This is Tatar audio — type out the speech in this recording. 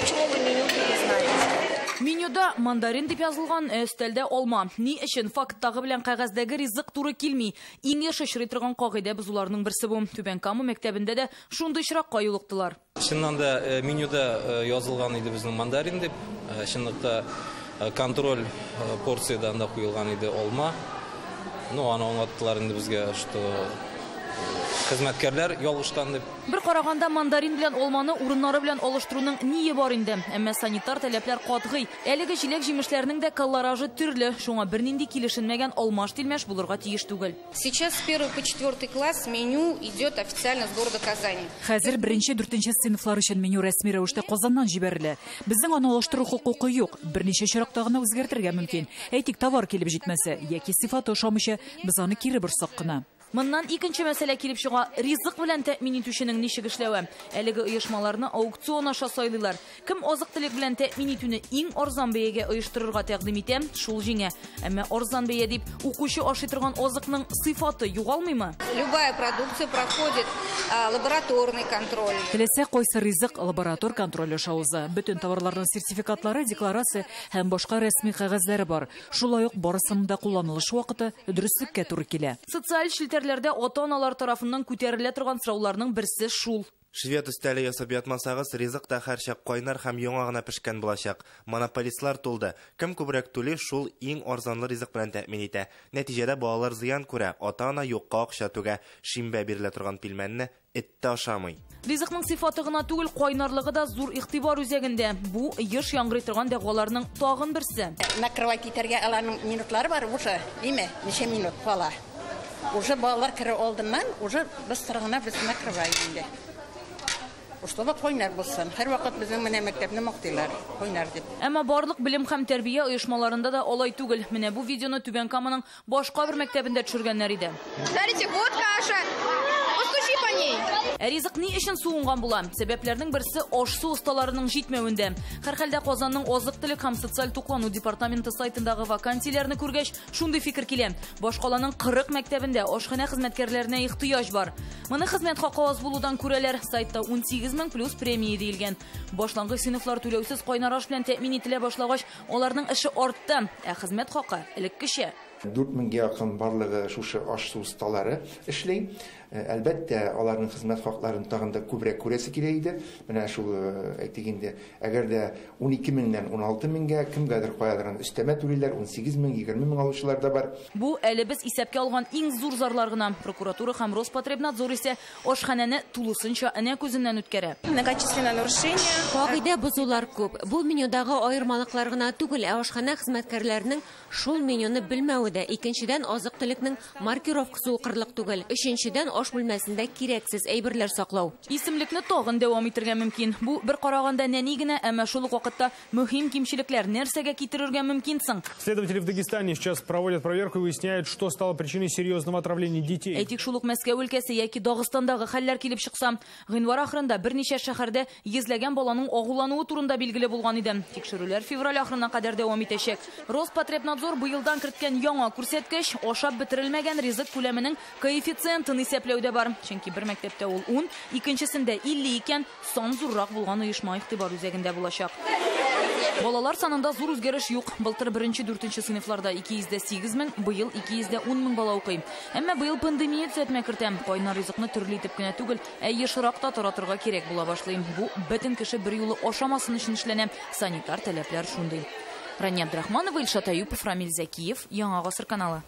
Почему вы меню не знаете? Менюда мандарин дип язылган, ә өстәлдә алма. Ни өчен факттагы белән кәгазьдәге ризык туры килми? Иң еш очрый торган кагыйдә бозуларның берсе бу. Түбән Кама мәктәбендә дә шундый очракка юлыктылар. Чыннан да менюда язылган иде безнең мандарин дип. Чынлыкта контроль порцияда анда куелган иде алма. Ну, аны аңлаттылар инде безгә, что хезмәткәрләр ялгышкан дип. Бер караганда мандарин белән алманы урыннары белән алыштыруның ние бар инде? Әмма санитар таләпләр катгый. Әлеге җиләк-җимешләрнең дә колоражы төрле, шуңа бернинди килешенмәгән алмаш-тилмәш булырга тиеш түгел. Сейчас с 1 по 4 класс меню идет официально с города Казани. Хәзер 1-4 сыйныфлар өчен меню рәсми рәвештә Казаннан җибәрелә. Безнең аны алыштыру хокукы юк. Берничә очракта гына үзгәртергә мөмкин. Әйтик, товар килеп җитмәсә яки сыйфаты ошамыйча, без аны кире борсак кына. Моннан икенче мәсьәлә килеп чыга. Ризык белән тәэмин итүченең ничек эшләве. Әлеге оешмаларны аукцион аша сайлыйлар. Кем азык-төлек белән тәэмин итүне иң арзан бәягә оештырырга тәкъдим итә, шул җиңә. Әмма арзан бәя дип укучы ашый торган азыкның сыйфаты югалмыймы? Любая продукция проходит лабораторный контроль. Теләсә кайсы ризык лаборатор контроль аша уза. Бөтен товарларның сертификатлары, декларация һәм башка рәсми кәгазьләре бар. Шулай ук барысының да кулланылыш вакыты дөреслеккә туры килә. Социаль челтәрләрдә ата-аналар тарафыннан күтәрелә торган сорауларның берсе шул. Швед өстәле ясап ятмасагыз, ризык та һәрчак кайнар һәм яңа гына пешкән булачак. Монополистлар тулды. Кем күбрәк түли, шул иң арзанлы ризык белән тәэмин итә. Нәтиҗәдә балалар зыян күрә, ата-ана юкка акча түгә. Шимбә бирелә торган пилмәнне эт тә ашамый. Ризыкның сыйфаты гына түгел, кайнарлыгы да зур игътибар үзәгендә. Бу еш яңгырый торган дәгъваларның тагын берсе. Накрывать итәргә аларның минутлары бар, уже, димә, ничә минут кала. Уже балалар керә алдыннан, уже без торгана без накрываем инде. Чтобы кайнар булсын. Һәрвакыт безнең менә мәктәпне мактыйлар, кайнар дип. Әмма барлык белем һәм тәрбия оешмаларында да алай түгел. Менә бу видеоны Түбән Каманың башка бер мәктәбендә төшергәннәр иде. Смотрите, вот каша. Постучи по ней. Ә ризык ни өчен суынган була? Сәбәпләрнең берсе аш-су осталарының җитмәвендә. Һәрхәлдә Казанның азык-төлек һәм социаль туклану департаменты сайтындагы вакансияләрне күргәч, шундый фикер килә. Башкаланың 40 мәктәбендә ашханә хезмәткәрләренә ихтыяҗ бар. Моны хезмәт хакы аз булудан күрәләр. Сайтта 18 мең плюс премия диелгән. Башлангыч сыйныфлар түләүсез кайнар аш белән тәэмин ителә башлагач, аларның эше артты, ә хезмәт хакы элеккечә. 4000 якын барлыгы шушы аш-су осталары эшли. Әлбәттә, аларның хезмәт хакларын тагын да күбрәк күрәсе килә иде. Менә шул, әйтик инде, әгәр дә 12 меңнән 16 меңгә кемгәдер каядыр өстәмә түлиләр, 18 мең, 20 мең алучылар да бар. Бу әле без исәпкә алган иң зур зарлар гына. Прокуратура һәм Роспотребнадзор исә ашханәне тулысынча энә күзеннән үткәрә. Многочисленные нарушения. Кагыйдә бозулар күп. Бу менюдагы аермалыклар гына түгел, ә ашханә хезмәткәрләренең шул менюны белмәве дә. Икенчедән, азык-төлекнең маркировкасы укырлык түгел. Өченчедән, аш бүлмәсендә кирәксез әйберләр саклау. Исемлекне тагын дәвам итәргә мөмкин. Бу бер караганда нәни генә, әмма шул ук вакытта мөһим кимчелекләр нәрсәгә китерергә мөмкин соң? Следователи в Дагестане сейчас проводят проверку и выясняют, что стало причиной серьезного отравления детей. Әйтик, шул ук Мәскәү өлкәсе яки Дагыстандагы хәлләр килеп чыкса, гыйнвар ахырында берничә шәһәрдә йөзләгән баланың агулануы турында билгеле булган иде. Тикшерүләр февраль ахырына кадәр дәвам итәчәк. Роспотребнадзор быелдан керткән яңа күрсәткеч ашап бетерелмәгән ризык күләменең коэффициентын исәпләүдә бар. Чөнки бер мәктәптә ул 10, икенчесендә 50 икән, сан зуррак булган оешма игътибар үзәгендә булачак. Балалар санында зур үзгәреш юк. Былтыр 1-4 сыйныфларда 208 мең, быел 210 мең бала укый. Әмма быел пандемия төзәтмә кертә. Кайнар ризыкны төрле итеп кенә түгел, ә ешрак та таратырга кирәк була башлый. Бу бөтен кеше бер юлы ашамасын өчен эшләнә. Санитар таләпләр шундый. Рания Абдрахманова, Илшат Аюпов, Рамиль Закиев, Яңа Гасыр каналы.